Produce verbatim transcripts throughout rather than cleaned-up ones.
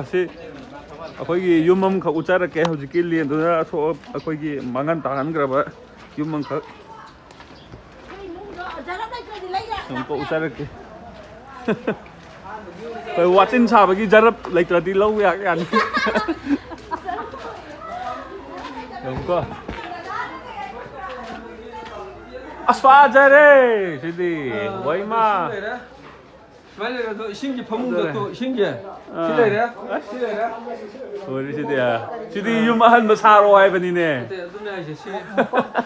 ꯑꯁꯤ ꯑꯩꯈꯣꯏꯒꯤ ꯌꯨꯝ ꯑꯃꯈꯛ ꯎꯠꯆꯔꯛꯀꯦ꯫ ꯍꯧꯖꯤꯛꯀꯤ ꯂꯦꯟꯗꯨꯅ ꯑꯁꯣꯛ ꯑꯩꯈꯣꯏꯒꯤ ꯃꯥꯡꯍꯟ ꯇꯥꯍꯟꯈ꯭ꯔꯕ ꯌꯨꯝ ꯑꯃꯈꯛ꯫ ꯑꯃꯨꯛꯀ ꯎꯠꯆꯔꯛꯀꯦ꯫ ꯑꯩꯈꯣꯏ ꯋꯥꯇꯤꯟ ꯁꯥꯕꯒꯤ ꯖꯔꯞ ꯂꯩꯇ꯭ꯔꯗꯤ ꯂꯧ ꯌꯥ-, ꯌꯥꯅꯤ꯫ ꯌꯦꯡꯉꯨꯀꯣ꯫ ꯑꯁ, ꯐꯖꯔꯦ ꯁꯤꯗꯤ꯫ ꯋꯥꯏꯃ꯫ ꯁꯨꯃꯥꯏꯅ ꯂꯩꯔꯦ꯫ ꯑꯗꯣ ꯏꯁꯤꯡꯒꯤ ꯐꯃꯨꯡꯗ ꯐꯖꯔꯦ꯫ ꯇꯣ, ꯏꯁꯤꯡꯒꯤ꯫ ꯁꯤ ꯑꯥ꯫ ꯂꯩꯔꯦ꯫ ꯑꯁ꯫ ꯁꯤ ꯂꯩꯔꯦ꯫ ꯂꯣꯏꯔꯦ ꯁꯤꯗꯤ꯫ ꯁꯤꯗꯤ ꯌꯨꯝ ꯑꯍꯟꯕ ꯁꯥꯔꯣ ꯍꯥꯏꯕꯅꯤꯅꯦ꯫ ꯅꯠꯇꯦ, ꯑꯗꯨꯅꯦ ꯍꯥꯏꯁꯦ꯫ ꯁꯤ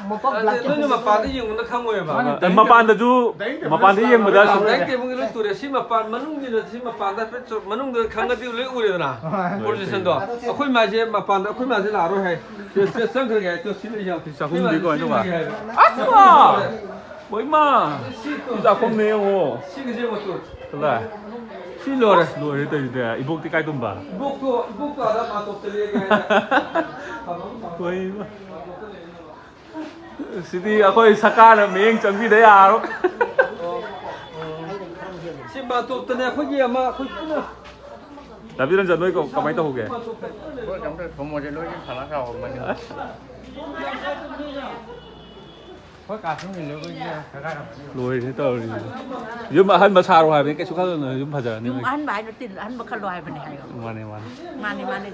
ꯃꯄꯥ ꯑꯗꯨꯗꯤ ꯕ꯭ꯂꯥꯡꯀꯦꯠ ꯅꯣꯏꯅ ꯃꯄꯥꯟꯗ ꯌꯦꯡꯕꯅ ꯈꯪꯉꯣꯏꯕ꯫ ꯑ, ꯃꯄꯥꯟꯗꯁꯨ, ꯃꯄꯥꯟꯗ ꯌꯦꯡꯕꯗ ꯁꯨꯝ ꯗꯥꯏꯅꯤꯡ ꯇꯦꯕꯜꯒꯤ ꯂꯣꯏ ꯇꯨꯔꯦ꯫ ꯁꯤ ꯃꯄꯥꯟ ꯃꯅꯨꯡꯒꯤꯅ, ꯁꯤ ꯃꯄꯥꯟꯗ ꯍꯥꯏꯐꯦꯠ ꯆꯠ-, ꯃꯅꯨꯡꯗ ꯈꯪꯉꯗꯤ ꯂꯣꯏ ꯎꯔꯦꯗꯅ꯫ ꯍꯣꯏ꯫ ꯄꯣꯖꯤꯁꯟꯗꯣ꯫ ꯑꯩꯈꯣꯏ ꯃꯥꯁꯦ ꯃꯄꯥꯟꯗ, ꯑꯩꯈꯣꯏ ꯃꯥꯁꯦ ꯂꯥꯛꯑꯔꯣꯏ ꯍꯥꯏ꯫ ꯁꯤ, ꯁꯤ ꯆꯪꯈ꯭ꯔꯒꯦ ꯍꯥꯏ꯫ ꯇꯨ, ꯁꯤ ꯂꯩ ꯌꯥꯎ-, ꯆꯥꯛꯈꯨꯝꯗꯤ ꯑꯩꯈꯣꯏ ꯃꯥꯁꯦ ꯀꯃꯥꯏꯅ ꯇꯧꯕ? ꯆꯪꯈ꯭ꯔꯒꯦ ꯍꯥꯏꯕ꯫ ꯑꯁ! ꯍꯣꯏ ꯃꯥ! ꯁꯤ ꯇꯨ꯫ ꯆꯥꯛꯈꯨꯝꯅꯦ ꯌꯦꯡꯉꯣ꯫ ꯁꯤꯒꯤꯁꯦ ꯌꯦꯡꯉꯣ ꯇꯨ꯫ ꯀꯗꯥꯏ? ꯁꯤ ꯂꯣꯏꯔꯦ꯫ ꯑꯁ, ꯂꯣꯏꯔꯦ ꯇꯧꯔꯤꯁꯤꯗꯤ꯫ ꯏꯕꯣꯛꯇꯤ ꯀꯥꯏ ꯇꯨꯝꯕ? ꯏꯕꯣꯛꯇꯣ, ꯏꯕꯣꯛꯇꯣ ꯑꯥꯗ ꯃꯥꯇꯣꯞꯇ ꯂꯦꯛꯑꯦ ꯍꯥꯏ꯫ ꯍꯣꯏ ꯃꯥ꯫ ꯁꯤꯗꯤ ꯑꯩꯈꯣꯏ ꯁꯔꯀꯥꯔꯅ ꯃꯤꯠꯌꯦꯡ ꯆꯪꯕꯤꯗ ꯌꯥꯔꯣꯏ꯫ ꯁꯤ ꯃꯥꯇꯣꯞꯇꯅꯦ ꯑꯩꯈꯣꯏꯒꯤ ꯑꯃ ꯑꯩꯈꯣꯏ ꯄꯨꯟꯅ ꯗꯥ ꯕꯤꯔꯟꯖꯟ, ꯅꯣꯏ ꯀ-, ꯀꯃꯥꯏꯅ ꯇꯧꯍꯧꯒꯦ? ꯃꯥꯇꯣꯞꯇ ꯄꯨꯟꯅ ꯂꯩꯕ꯫ ꯃꯣꯏ ꯀꯩꯝꯇ ꯊꯨꯝꯃꯣꯏꯁꯦ ꯂꯣꯏꯅ ꯁꯥꯂꯥ ꯁꯥꯍꯧꯕꯅꯤ꯫ ꯑꯁ꯫ ꯑꯩꯈꯣꯏ ꯀꯥꯁꯤꯡꯁꯤꯡꯗꯣ ꯑꯩꯈꯣꯏꯒꯤ ꯁꯔꯀꯥꯔ ꯂꯣꯏꯔꯦ ꯇꯧꯔꯤꯁꯦ꯫ ꯌꯨꯝ ꯑꯍꯟꯕ ꯁꯥꯔꯣ ꯍꯥꯏꯕꯅꯤ, ꯀꯩꯁꯨ ꯈꯜꯂꯨꯅꯨ, ꯌꯨꯝ ꯐꯖꯔꯅꯤ ꯌꯨꯝ ꯅꯣꯏ꯫ ꯑꯍꯟꯕ ꯍꯥꯏꯅꯣ, ꯇꯤꯜ ꯑꯍꯟꯕ ꯈꯜꯂꯣ ꯍꯥꯏꯕꯅꯦ ꯍꯥꯏꯌꯣ꯫ ꯃꯥꯅꯦ, ꯃꯥꯅꯦ꯫ ꯃꯥꯅꯦ, ꯃꯥꯅꯦ꯫